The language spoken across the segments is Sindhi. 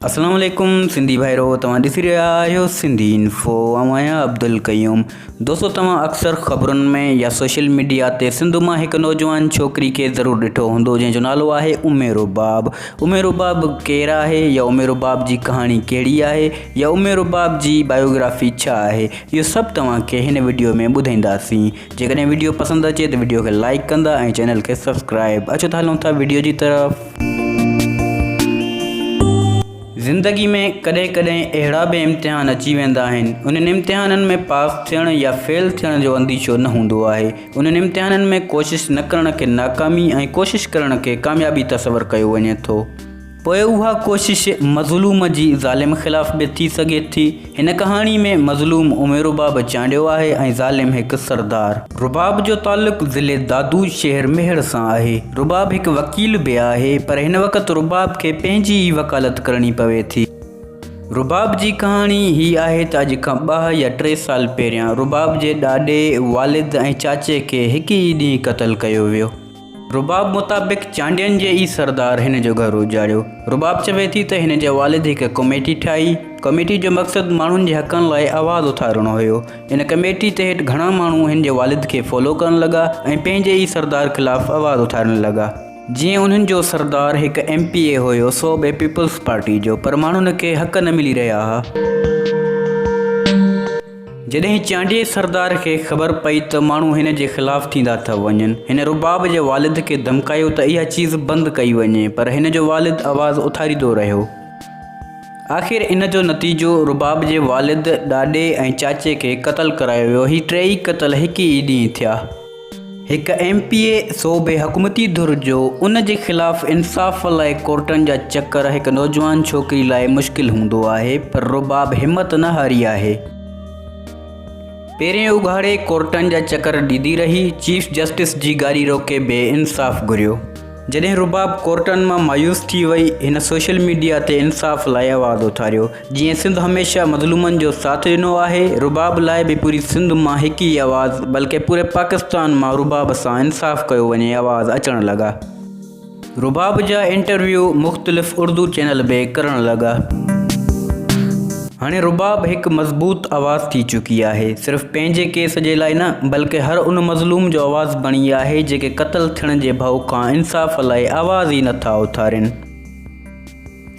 اسلام عليڪم سنڌي ڀائرو توهان ڏسي رهيا آهيو سنڌي انفو آئون آهيان عبدالقيوم دوستو توهان اڪثر خبرن ۾ يا سوشل ميڊيا تي سنڌ مان هڪ نوجوان ڇوڪري کي ضرور ڏٺو هوندو جنهن جو نالو آهي ام رباب ام رباب ڪير آهي يا ام رباب جي ڪهاڻي ڪهڙي آهي يا ام رباب جي بايوگرافي ڇا آهي اهو سڀ توهان کي هن وڊيو ۾ ٻڌائينداسين جيڪڏهن وڊيو پسند اچي ته وڊيو کي لائيڪ ڪندا ۽ چينل کي سبسڪرائب اچو ته هلون ٿا وڊيو جي طرف. زندگي ۾ ڪڏهن ڪڏهن اهڙا به امتحان اچي ويندا آهن، انهن امتحانن ۾ پاس ٿيڻ يا فيل ٿيڻ جو انديشو نه هوندو آهي. انهن امتحانن ۾ ڪوشش نه ڪرڻ کي ناڪامي ۽ ڪوشش ڪرڻ کي ڪاميابي تصور ڪيو وڃي ٿو. پوء اها ڪوشش مظلوم جي ظالم خلاف به ٿي سگهي ٿي. هن ڪهاڻي ۾ مظلوم عمير رباب چانڊيو آهي ۽ ظالم هڪ سردار. رباب جو تعلق ضلعي دادو شهر ميهڙ سان آهي. رباب هڪ وڪيل به آهي پر هن وقت رباب کي پنهنجي ئي وڪالت ڪرڻي پوي ٿي. رباب جي ڪهاڻي هي آهي ته اڄ کان ٻه يا ٽي سال پهريان رباب جي ڏاڏي، والد ۽ چاچي کي هڪ ئي ڏينهن قتل ڪيو ويو. رباب مطابق چانڊين جي ئي سردار هن جو گهر اجاڙيو. رباب چوي ٿي ته هن جي والد هڪ ڪميٽي ٺاهي. ڪميٽي جو مقصد ماڻهن جي حقن لاء آواز اٿارڻو هيو. ان ڪميٽي تحت گهڻا ماڻهو هن جي والد کي فالو ڪرڻ لڳا ۽ پنهنجي ئي سردار خلاف آواز اٿارڻ لڳا. جيئن انهن جو سردار هڪ ايم پي اي هيو سو به پيپلز پارٽي جو پر ماڻهن کي حق نه ملي رهيا ها. جڏهن چانڊيي سردار کي خبر پئي ته ماڻهو هن جي خلاف ٿيندا ٿا وڃن. هن رباب جي والد کي ڌمڪايو ته اها چيز بند ڪئي وڃي پر هن جو والد آواز اٿاريندو رهيو. آخر ان جو نتيجو رباب جي والد، ڏاڏي ۽ چاچي کي قتل ڪرايو ويو. هي ٽيئي قتل هڪ ئي ڏينهن ٿيا. هڪ ايم پي اي سو به حڪومتي ڌر جو ان جي خلاف انصاف لاء ڪورٽن جا چڪر هڪ نوجوان ڇوڪري لاء مشڪل هوندو آهي پر رباب همت نه هاري آهي. پيرين اگهاڙي ڪورٽن جا چڪر ڏيندي رهي، چيف جسٽس جي گاڏي روڪي به انصاف گهريو. جڏهن رباب ڪورٽن مان مايوس ٿي وئي، هن سوشل ميڊيا تي انصاف لاء آواز اٿاريو. جيئن سنڌ هميشه مظلومن جو ساٿ ڏنو آهي، رباب لاء به پوري سنڌ مان هڪ ئي آواز بلڪه پوري پاڪستان مان رباب سان انصاف ڪيو وڃي آواز اچڻ لڳا. رباب جا انٽرويو مختلف اردو چينل به ڪرڻ لڳا. هاڻي رباب هڪ مضبوط آواز ٿي چڪي آهي. صرف پنهنجي ڪيس جي لاء نه بلڪه هر ان مظلوم جو آواز بڻي آهي جيڪي قتل ٿيڻ جي ڀؤ کان انصاف لاء آواز ئي نٿا اٿارين.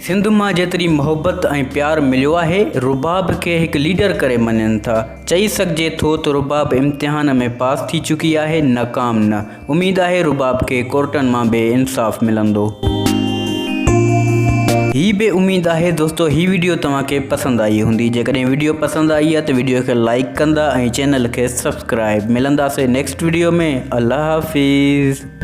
سنڌ مان جيتري محبت ۽ پيار مليو آهي، رباب کي هڪ ليڊر ڪري مڃن ٿا. چئي سگهجي ٿو ته رباب امتحان ۾ پاس ٿي چڪي آهي، ناڪام نه. اميد آهي رباب کي ڪورٽن مان به انصاف ملندو. هي به اميد آهي دوستو هي ويڊيو توهان کي پسند آئي هوندي جيڪڏهن ويڊيو پسند آئي آهي ته ويڊيو کي لائيڪ ڪندا ۽ چينل کي سبسڪرائب ملنداسي نيڪسٽ ويڊيو ۾ الله حافظ.